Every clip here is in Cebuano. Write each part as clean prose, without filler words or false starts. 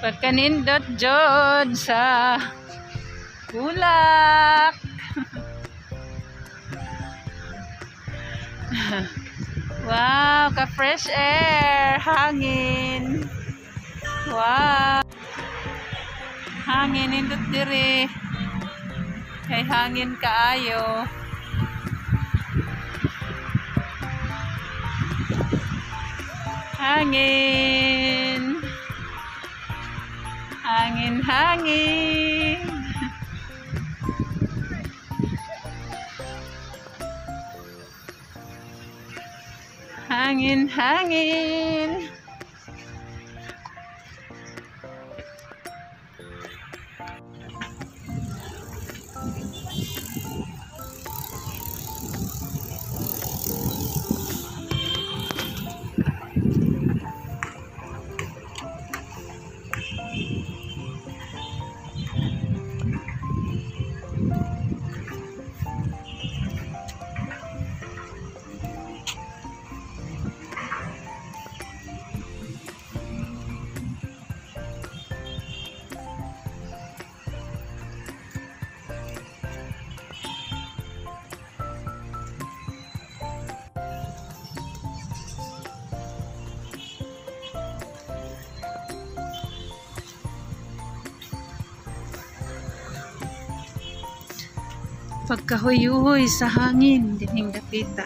Pagkanindot jud sa bulak. Wow, ka fresh air, hangin. Wow. Hangin nindot diri. Kay hangin kaayo. Hangin. Hangin, hangin. Hangin, hangin. Pagkahuy-huy sa hangin dinhing dapita.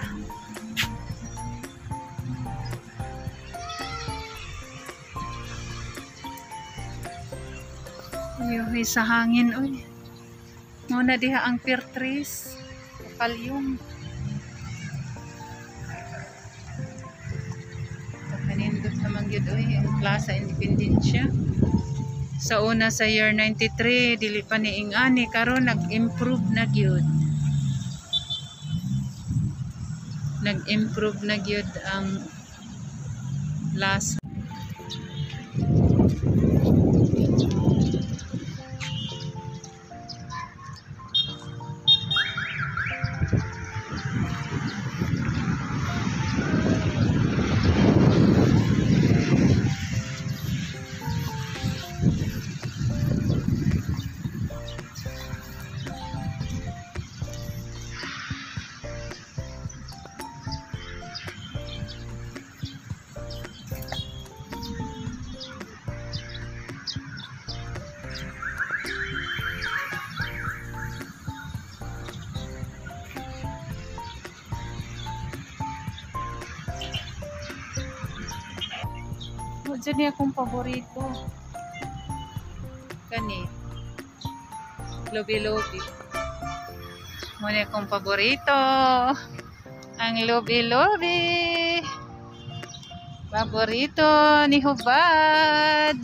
Huy sa hangin oy. Mao na diha ang pear trees, kalyong. Kanindot naman gyud oy ang Plaza Independencia. Sa una sa year 93 dili pa ni ingani, karon nag-improve na gyud. Nag-improve na gyud ang plaza. Diyan niya akong paborito. Kani. Lobi-lobi. Muna akong paborito. Ang lobi-lobi. Paborito ni Hubad.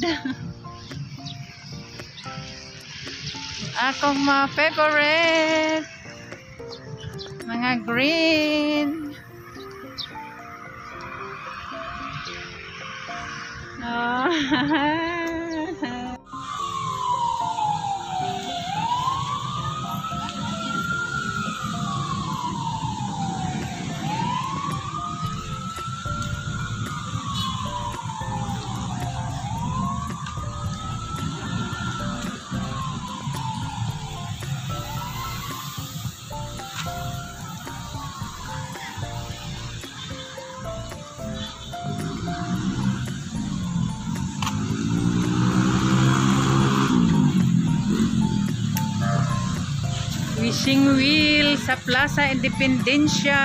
Akong mga favorite. Mga green. Oh. Wishing wheel sa Plaza Independencia.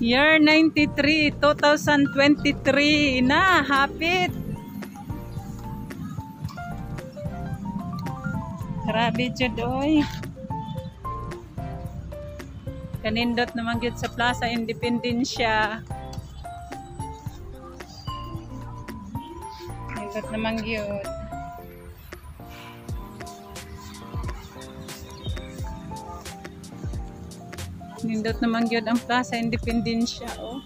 Year 93, 2023 na, hapit. Grabe jud oy. Kanindot naman gyud sa Plaza Independencia. Nindot naman gyud. Nindot naman gyud ang Plaza Independencia, oh.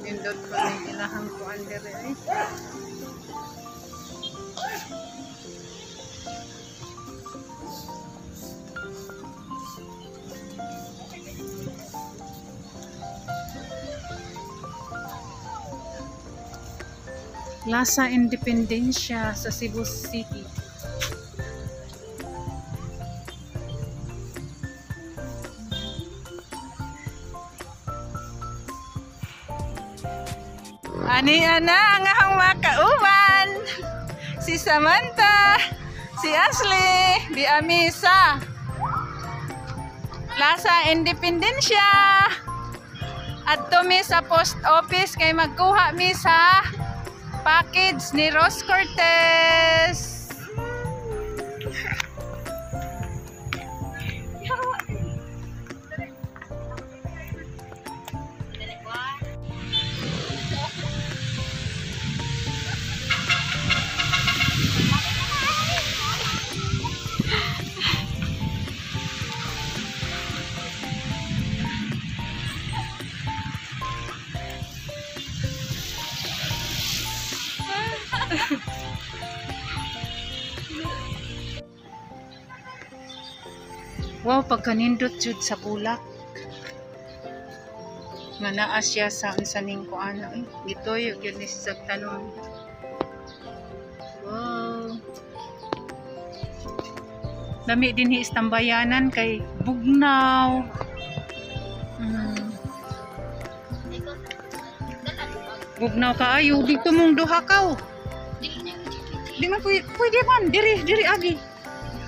Nindot ko ning ilahang kuan diri ay. Plaza Independencia sa Cebu City. Ani ana ang akong makauban. Si Samantha, si Ashley, di ami sa Plaza Independencia. Adto mi sa post office kay magkuha mi sa package ni Rose Cortez. Wow, pagkanindot jud sa bulak. Nga naa siya sa unsa ning kuana eh. Gituyo gyud ni siya sa tanom. Wow. Lami dinhi istambayanan kay bugnaw. Bugnaw kaayo dito mong duha kaw. Di man pwede, pwede man diri diri agi.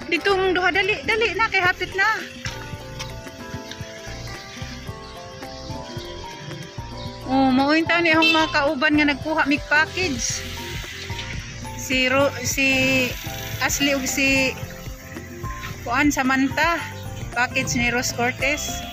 Dito mong duha, dali dali na kay hapit na. Oh, mao yung taon ni akong mga kauban nga nagkuha mig package. Si Ashley ug si Kuan Samantha, package ni Rose Cortez.